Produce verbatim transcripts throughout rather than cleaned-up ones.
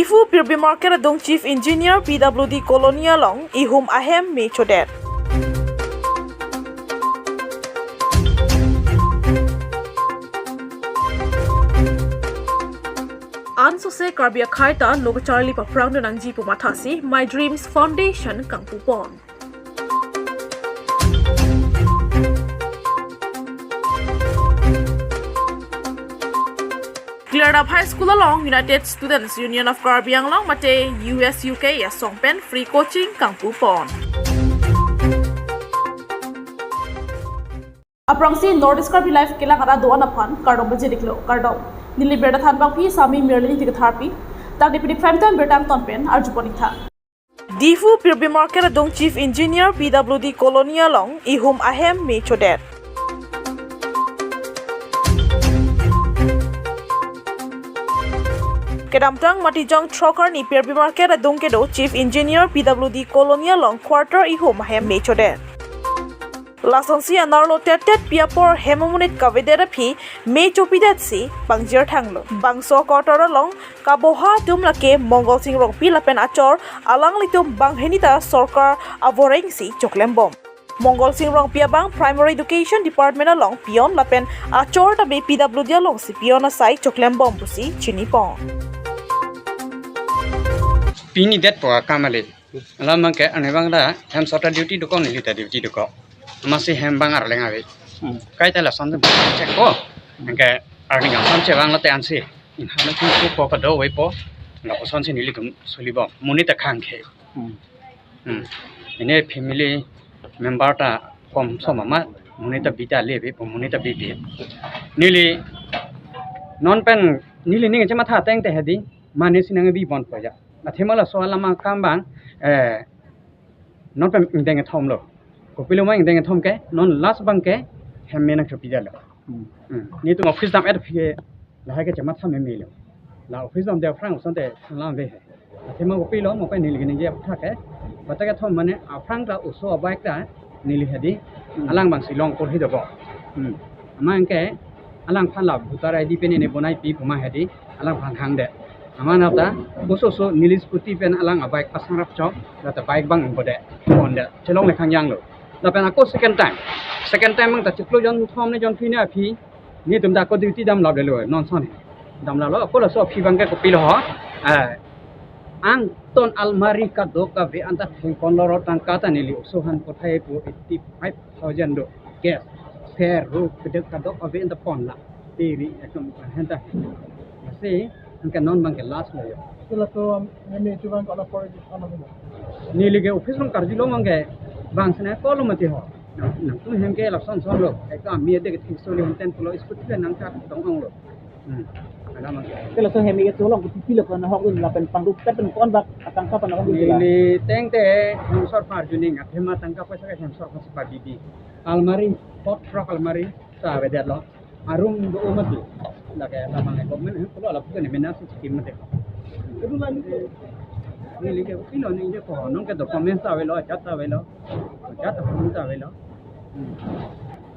Diphu Pirbi Market adung Chief Engineer P W D Colony along ihum ahem me chodet. Ansose Karbi akhei ta lo kacharli paphrangdun nangji pu mathasi My Dreams Foundation kangpupon. Klarap High School along United Students Union of Karbi Anglong mate U S U K asong pen free coaching kangpupon. Aphrangsi North East Karbi Live kelang ara do-an aphan kardom pajir-iklo, kardom. Neli birta thanbangpi Sami Mirlin Tikatharpi. Tangte pini prime time birta angton pen arjupon-iktha. Diphu Pirbi Market adung Chief Engineer P W D Colony along ihum ahem me chodet. Kedamtang Matijong throk arni Pirbi Market adung kedo Chief Engineer P W D Colony along quarter ihum ahem me chodet. Lasonsi anerlo tettet pi apor hem amonit kavedet aphi me chopidetsi pangjir thanglo. Bangso quarter along kaboha atum lake Mongal Sing Rongpi lapen achor, alanglitum banghini ta sorkar avorengsi choklembom. Mongal Sing Rongpi abang Primary Education Department along peon lapen achor ta be P W D alongsi peon asai choklembom pusi chinipon. Pini detpo akam ale. Alam abangke anebang ta hem sota duty dokok, neli ta duty dokok. Amatsi hem abang arleng ave. Hmm. Kaita lason check ko. Anke arni ason che abang lote ansi. Inhana chungko po kado avepo. Lapusonsi nelitum solibom. Monit ta khang khe. Hmm. Hmm. Ine family member ta komsom amat, monit ta bi ta le avepo, monit ta bi bi. Neli non pen neli ning chematha ateng te hedi, mane si nangbi ponpo ja. Athema laso alam akam abang, eh, non pen ingdeng kethom lo. Kopilo ma ingdeng kethom ke, non last abangke hem me nangchopidetlo. Hmm. Hmm. Nelitum office dam-et aphi ke lahai ke chematha meme lo. La office damde aphrang osonte thanlang ve he. Athema kopilo mo pen neli keningje aphuthak ke. Batak kethom mane aphrang ta oso abike ta neli hedi. Hmm. Alang abang Shillong korhi dopo. Hmm. Amat anke alangphan la voter I D pen ne bonaipi pu ma hedi. Alangphan hangde. Amat nata oso oso neli scooty pen alang abike pasang rap chok. Lata bike abang bode. Honda. Chelong le khangjang lo. Lapen ako second time. Second time abang ta chiklo jonthom ne jonphli ne aphi. Nelitum ta ako duty damlap le lo, non son he. Damlap lo, ako laso aphi abangke kopilo ho. Eh, angton almari kadokave anta thengpon lo ro tangka ta neli oso aphan pothai pu eighty five thousand do. Gas, ser, ru, kedek kadokave anta pon la. Tiri, ekdom, henta. Lasi, anke non abangke last lo yo. Sila tu, um, ini cuma kalau politik sama semua. Neli ke office along karjulong abangke bang sene kolo mati ho. Nang, nangtum hem ke lason son lo. Eka ami ade ke thik soli henten pulo scooty le nangkatong ong lo. Hmm. Alam abangke. Sila so hem ke cholong ke pipi lo kono hok dun lapen pangrup pen kon bak atangka pen hok dun sila. Neli tengte hem sorkar arjuning athema tangka paisa ke hem sorkar si pabibi. Almari, pot throk almari, sa avedet lo. Arum do mati. Lake lamang government he pulo lapu ke ne mena si scheme mati. Itu lagi. Neli ke kopilo ningje ko, non ke document ta avelo, ajat ta avelo. Ajat ta phone ta avelo. Hmm.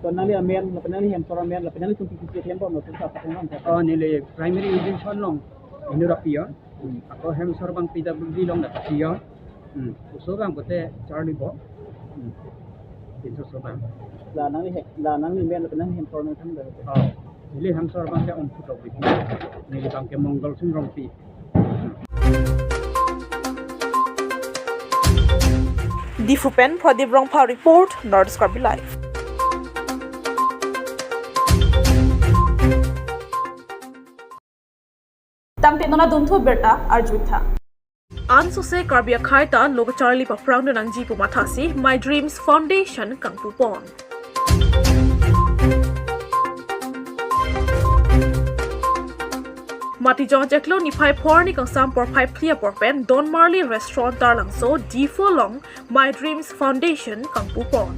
To nangli amen, lapen nangli hem sor amen, lapen nangli tum P K C hem bom, tum sa pateng bom. Oh, neli primary education along Indoor P O. Hmm. Ako hem sor abang P W D along dak P O. Hmm. Oso abang pote charli bom. Hmm. Pinso oso abang. La nangli he, la nangli amen, lapen nangli hem sor amen thang dak. Oh. Neli hem sor abangke Om Phutok Bibi. Neli abangke Mongal Sing Rongpi. Diphu pen Pradip Rongphar report, North Karbi Live. Tangte non adunthu birta arju-iktha. Ansose Karbi akhei ta lo kacharli paphrangdun nangji pu mathasi My Dreams Foundation kangpupon. Matijong chiklo niphai phli arni kangsam porphai phli apor pen Don Marley Restaurant Taralangso Diphu along My Dreams Foundation kangpupon.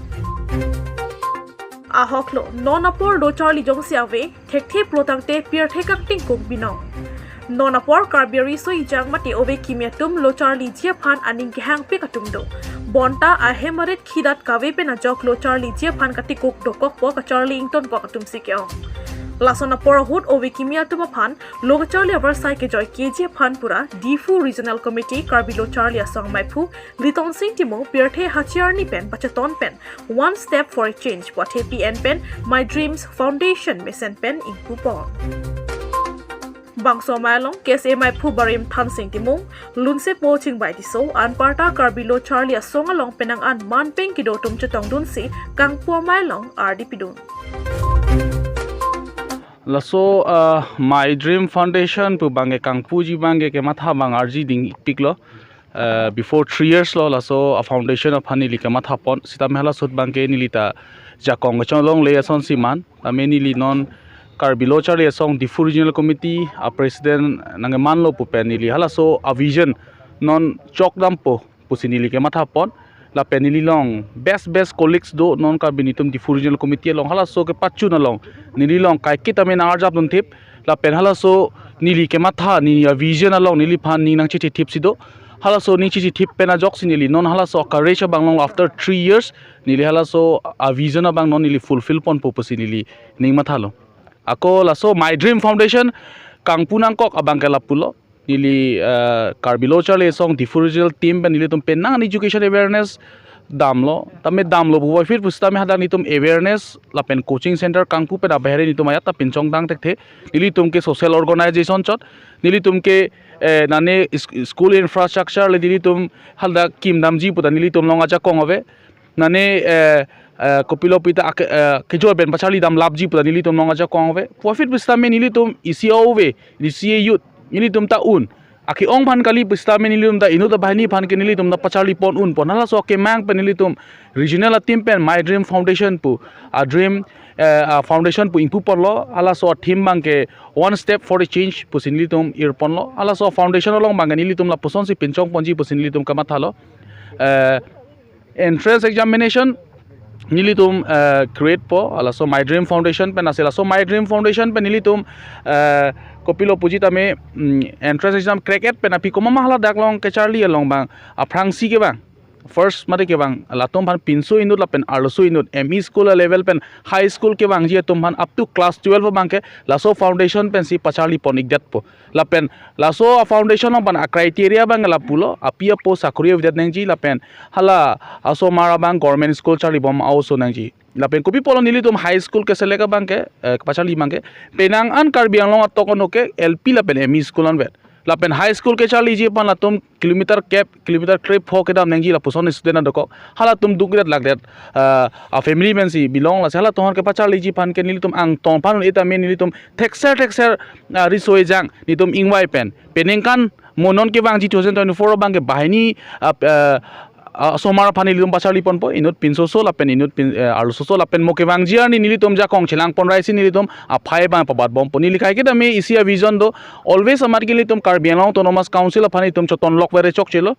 Ahok lo, non apor lo charli jongsi ave, thekthe pulo tangte pirthe kangtingkuk binong. Non apor Karbi ariso ejang mate ove kimi atum lo charliji aphan aning kehangpik atum do. Bonta ahem arit khidat kave pen ajok lo charliji aphan katikuk dokokpo kacharli ingtonkok atum si ke-ong. Lason apor ahut ove kimi atum aphan lo kacharli avarsai kejoi keji aphan pura Diphu Regional Committee Karbi Lo Charli Asong amaiphu Litonsing Timung pirthe hachirni pen pacheton pen One Step for a Change pu athepi en pen My Dreams Foundation mesen pen ingpupon. Bangso amei along K S A amaiphu Barim Thansing Timung, Lunsepo Chingbai Tisso, anparta Karbi Lo Charli Asong along penang an manpeng kedo atum chetongdunsi kangpu amei along ardi pidun. Laso uh, My Dream Foundation pu abangke kangpuji abangke kematha abang arji dingpiklo. Uh, before three years lo laso a foundation aphan neli kemathapon. Sitame hala ahut abangke neli ta jakong kechon longle asonsi man. Tame neli non Karbi Lo Charli Asong Diphu Regional Committee a president nangkemanlo pu pen neli halaso a vision non chokdampo pusi neli kemathapon. Lapen neli along best best colleagues do non Karbi netum Diphu Regional Committee along, halaso kepachun along neli along kaiketa me nang-arjap dunthip. Lapen halaso neli kematha, neli a vision along neliphan ning nangchechethipsi do. Halaso ning chechethip pen ajoksi neli non halaso courage abang long after three years neli halaso a vision abang non neli fulfill ponpo pusi neli ning mathalo. Ako laso My Dream Foundation kangpu nangkok abangke lapulo. Neli uh, Karbi Lo Charli Asong Diphu Regional Team pen nelitum penang education awareness damlo. Tame damlo puvoiphit pusitame hadak netum awareness lapen coaching center kangpu pen abahere netum ajat ta pinchongdang thekthe. Nelitum ke social organization chot, nelitum ke eh, nane is- school infrastructure le nelitum hadak kimdamji puta nelitum along ajakong ave. Nane eh, eh, kopilo pita ake- eh, kejor pen pacharli damlapji puta nelitum along ajakong ave. Puvoiphit pusitame nelitum isi ove, isi youth, nelitum ta un. Ake-ong aphan kali pusitame nelitum ta inut abahini aphan ke nelitum ta pacharli pon unpon. Halaso akemang pen nelitum regional a team pen My Dream Foundation pu a dream eh, a foundation pu ingpuponlo. Halaso a theme abangke One Step for a Change pusi nelitum irponlo. Halaso foundation along abangke nelitum lapusonsi pinchongponji pusi nelitum kamathalo. Eh, entrance examination nelitum eh, create po, halaso My Dream Foundation pen ase. Laso My Dream Foundation pen nelitum eh, kopilo puji tame mm, entrance exam crack et pen aphi komat ma haladak along kacharli along abang aphrangsi ke abang first mate kevang latum aphan pinso inut lapen arloso inut M E school a level pen high school kevangji atum aphan up to class twelve abangke laso foundation pensi pacharli pon-ikdetpo. Lapen laso a foundation abang a criteria abang lapulo, aphi apo sakori avedet nangji lapen hala asomar abang government school charlibom a-oso nangji. Lapen kopi pulo nelitum high school ke select abangke eh, pacharli abangke penang an Karbi Anglong atok ano ke L P lapen M E school anvet. Lapen high school kacharliji aphan latum kilometer kep, kilometer krepho kedam nangji lapuson student adokok. Halatum dukdet lakdet ah, a family pensi belong, lasi halatum aphan kepacharliji aphan ke nelitum angtong aphan un-e tame nelitum thekser thekser ah, riso ejang netum ingvai pen peningkan mo non kevangji two thousand twenty-four abangke banghini ah, ah, ah, asomar aphan nelitum pacharli ponpo, inut pinsoso lapen inut pin eh, arlososo lapen mo kevangji arni nelitum jakong chelang pon raisi nelitum aphai abang pabatbompo. Neli kaiketa me isi a vision do, always amat ke nelitum Karbi Anglong Autonomous Council aphan itum choton lok vere chokchelo.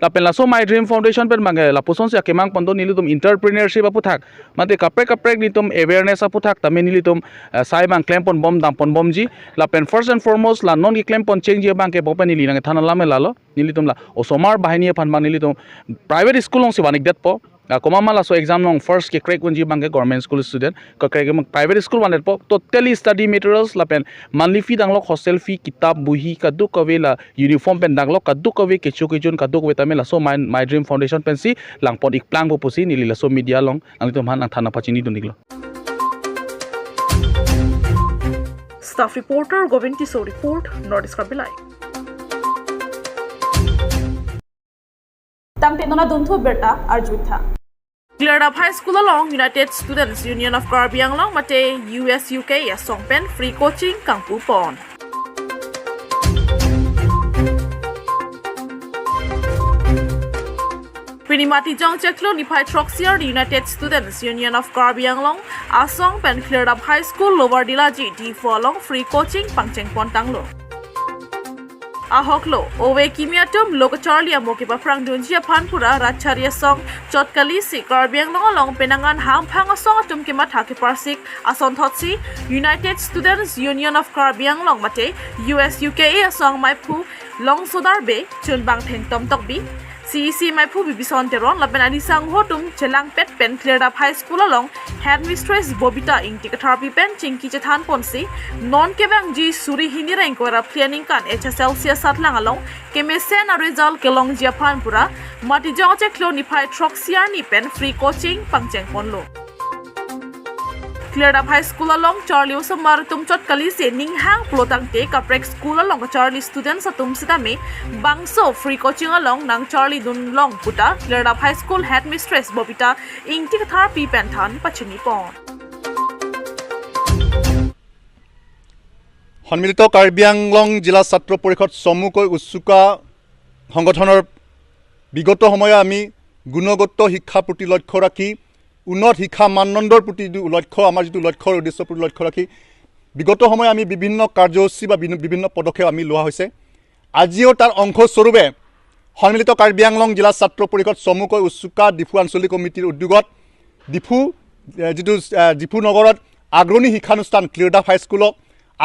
Lapen laso My Dream Foundation pen abangke lapusonsi akemang pon do, nelitum entrepreneurship aputhak mate kaprek kaprek netum awareness aputhak tame nelitum eh, sai abang klem ponbom dam ponbomji. Lapen first and foremost la non keklem pon chengji abangke bo pen neli nangthan alam lalo. Nelitum la osomar banghini aphan abang nelitum private school alongsi van-ikdetpo. Ah, komat ma laso exam along first ke crack unji abangke government school student, ke crack abang private school vandetpo. Totally study materials lapen monthly fee danglok, hostel fee, kitab, bohi kadokave la uniform pen danglok, kadokave kecho kejun kadokave tame laso My, My Dream Foundation pensi langpon-ikplangpo pusi neli laso media along nanglitum aphan nangthan nangpachinidun-iklo. Staff reporter Govind Tisso report, North East Karbi Live. Tangte non adunthu abirta arjutha. Kalirdap High School along United Students Union of Karbi Anglong mate U S U K asong pen free coaching kangpupon. Pini Matijong chiklo niphai throksi arni United Students Union of Karbi Anglong asong pen Kalirdap High School Lower Dilaji Diphu along free coaching pangchengpon tanglo. Ahoklo, ove kimi atum lo kacharli amo kepaphrangdunji aphan pura rat chari asong chot kalisi Karbi Anglong along penang an hamphang asong atum kematha keparsik asonthotsi United Students Union of Karbi Anglong mate U S U K A asong amaiphu Longsodar Bey, Chunbang Thengtom Tokbi, C E C maiphu Bibison Teron lapen adisangho atum chelangpet pen Klirdap High School along Headmistress Bobita Ingti Katharpi pen chingki chethan ponsi non kevangji suri hini ra ingkoi ra phli aningkan H S L C asatlang along kemesen a result kelongji aphan pura Matijong achiklo niphai throksi arni pen free coaching pangcheng ponlo. Klirdap High School along charli osomar atum chot kalisi ninghang pulotangte kaprek school along kacharli students atum sitame bangso free coaching along nangcharlidun long puta Klirdap High School Headmistress Bobita Ingti Katharpi pen than pachini pon. সন্মিলিত কাৰ্বি আংলং জিলা ছাত্ৰ পৰিষদ চমুকৈ উচুকা সংগঠনৰ বিগত সময়ে আমি গুণগত শিক্ষাৰ প্ৰতি লক্ষ্য ৰাখি উন্নত শিক্ষা মানদণ্ডৰ প্ৰতি যিটো লক্ষ্য, আমাৰ যিটো লক্ষ্যৰ উদ্দেশ্যৰ প্ৰতি লক্ষ্য ৰাখি বিগত সময়ে আমি বিভিন্ন কাৰ্যসূচী বা বিভিন্ন বিভিন্ন পদক্ষেপ আমি লোৱা হৈছে। আজিও তাৰ অংশস্বৰূপে সন্মিলিত কাৰ্বি আংলং জিলা ছাত্ৰ পৰিষদ চমুকৈ উচুকা ডিফু আঞ্চলিক কমিটিৰ উদ্যোগত ডিফু, এ, যিটো, এ, ডিফু নগৰত আগ্ৰণী শিক্ষানুষ্ঠান ক্লিয়াৰডাফ হাইস্কুলক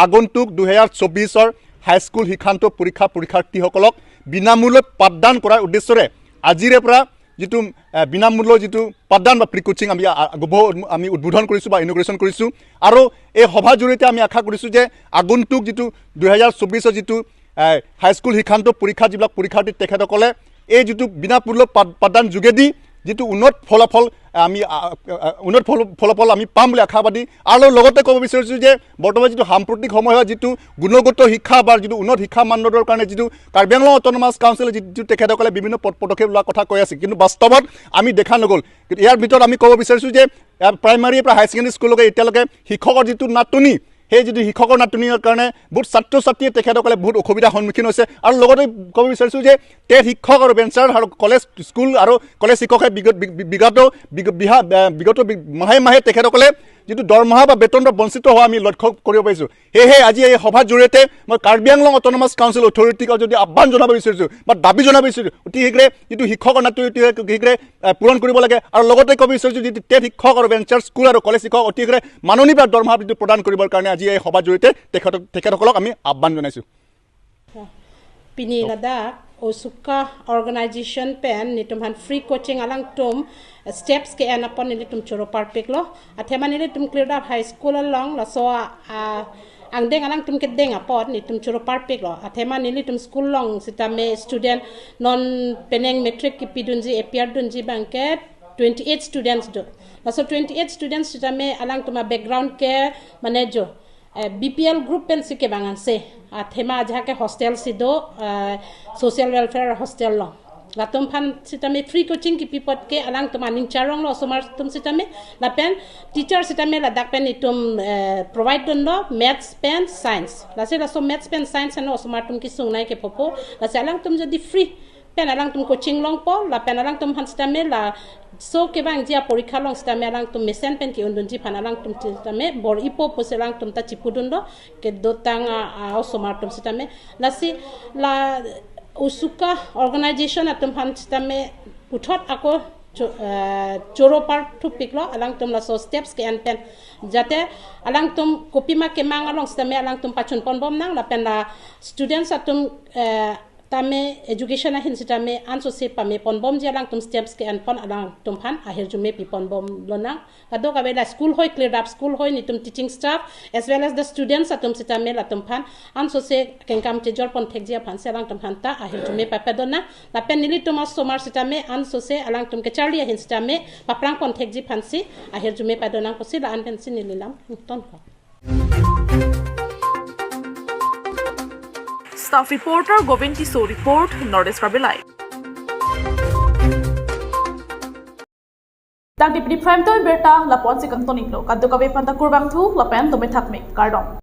আগন্তুক দুহেজাৰ চৌবিশৰ হাইস্কুল শিক্ষান্ত পৰীক্ষা পৰীক্ষাৰ্থীসকলক বিনামূল্যত পাঠদান কৰাৰ উদ্দেশ্যৰে আজিৰে পৰা যিটো, এ, বিনামূল্য যিটো পাঠদান বা প্ৰি কোচিং আমি আ-, আ-, উদ্ভৱ-, আমি উদ্বোধন কৰিছোঁ বা ইনগ্ৰেশ্যন কৰিছোঁ। আৰু এই সভাৰ জৰিয়তে আমি আশা কৰিছোঁ যে আগন্তুক যিটো দুহেজাৰ চৌবিশৰ যিটো, এ, হাইস্কুল শিক্ষান্ত পৰীক্ষা যিবিলাক পৰীক্ষাৰ্থী তেখেতসকলে এই যিটো বিনামূল্য পাঠ-, পাঠদান যোগেদি যিটো উন্নত ফলাফল আমি, আ, আ, উন্নত ফল-, ফলাফল আমি পাম বুলি আশাবাদী। আৰু লগতে ক'ব বিচাৰিছোঁ যে বৰ্তমান যিটো সাম্প্ৰতিক সময়ত যিটো গুণগত শিক্ষা বা যিটো উন্নত শিক্ষা মানদণ্ডৰ কাৰণে যিটো কাৰ্বি আংলং অট'নমাছ কাউন্সিলে যিটো তেখেতসকলে বিভিন্ন পদ-, পদক্ষেপ লোৱাৰ কথা কৈ আছে, কিন্তু বাস্তৱত আমি দেখা নগ'ল। কিন্তু ইয়াৰ ভিতৰত আমি ক'ব বিচাৰিছোঁ যে, আ, প্ৰাইমাৰীৰ পৰা হায়াৰ ছেকেণ্ডেৰী স্কুললৈকে এতিয়ালৈকে শিক্ষকৰ যিটো নাটনি, সেই যিটো শিক্ষকৰ নাটনিৰ কাৰণে বহুত ছাত্ৰ ছাত্ৰীয়ে তেখেতসকলে বহুত অসুবিধাৰ সন্মুখীন হৈছে। আৰু লগতে ক'ব বিচাৰিছোঁ যে টেট শিক্ষক আৰু বেঞ্চাৰ আৰু কলেজ স্কুল আৰু কলেজ শিক্ষকে বিগত, বি-, বি-, বিগত, বিগ-, বিহা-, আ, বিগত বি-, মাহে মাহে তেখেতসকলে যিটো দৰমহা বা বেতন পৰা বঞ্চিত হোৱা আমি লক্ষ্য কৰিব পাৰিছোঁ। সেয়েহে আজি এই সভাৰ জৰিয়তে মই কাৰ্বি আংলং অট'নমাছ কাউন্সিল অথৰিটিক যদি আহ্বান জনাব বিচাৰিছোঁ বা দাবী জনাব বিচাৰিছোঁ, অতি শীঘ্ৰে যিটো শিক্ষকৰ নাটনি অতি শীঘ্ৰে, আ, পূৰণ কৰিব লাগে। আৰু লগতে ক'ব বিচাৰিছোঁ যিটো টেট শিক্ষক আৰু বেঞ্চাৰ স্কুল আৰু কলেজ শিক্ষক অতি শীঘ্ৰে মাননি বা দৰমহা বৃদ্ধি প্ৰদান কৰিবৰ কাৰণে আজি এই সভাৰ জৰিয়তে তেখেতক, তেখেতসকলক আমি আহ্বান জনাইছোঁ। Pini ladak Osukka organization pen netum aphan free coaching alangtum steps ke-en apot nelitum choro parpiklo. Athema nelitum Klirdap High School along laso a, a, angdeng alangtum kedeng apot netum choro parpiklo. Athema nelitum school along sitame student non penang matric kipidunji appear dunji abangke twenty-eight students do. Laso twenty-eight students sitame alangtum a background ke mane jo, eh, B P L group pensi kevang ansi. Athema ajahak ke hostel si do, eh, social welfare hostel lo. Latum aphan sitame free coaching kipi apot ke alangtum aning charonglo osomar atum sitame. Lapen teacher sitame ladak pen itum, eh, provide dunlo maths pen science. Lasi laso maths pen science ano osomar atum kesungnei ke popo. Lasi alangtum jodi free pen alangtum coaching longpo, lapen alangtum aphan sitame laso kevangji aporikha along sitame alangtum mesen pen ke-undunji aphan alangtum sitame bor-ipo pusi alangtum ta chipudunlo, kedotang a, a osomar atum sitame. Lasi la Osukka organization atum aphan sitame puthot ako cho-, eh, choro parthupiklo alangtum laso steps ke-en pen. Jate alangtum kopima kemang along sitame alangtum pachun ponbomnang lapen la students atum, eh, tame education ahin sitame ansose pame ponbomji alangtum steps ke-en pon alangtum aphan ahirjume pi ponbomlonang. Kadokave la school hoi, Klirdap school hoi, netum teaching staff as well as the students atum sitame latum aphan ansose kengkam chejor pon thekji aphansi alangtum aphanta ahirjume papadonnang. Lapen nelitum osomar sitame ansose alangtum kecharli ahin sitame paphrang pon thekji aphansi ahirjume padonnang pusi la-an pensi neli lam tonkok. Staff reporter Govind Tisso report, North East Karbi Live. Tangte pini Prime Time birta lapu-ansi kangton-iklo. Kadokave aphanta kurvangthu lapen dome thakme, kardom.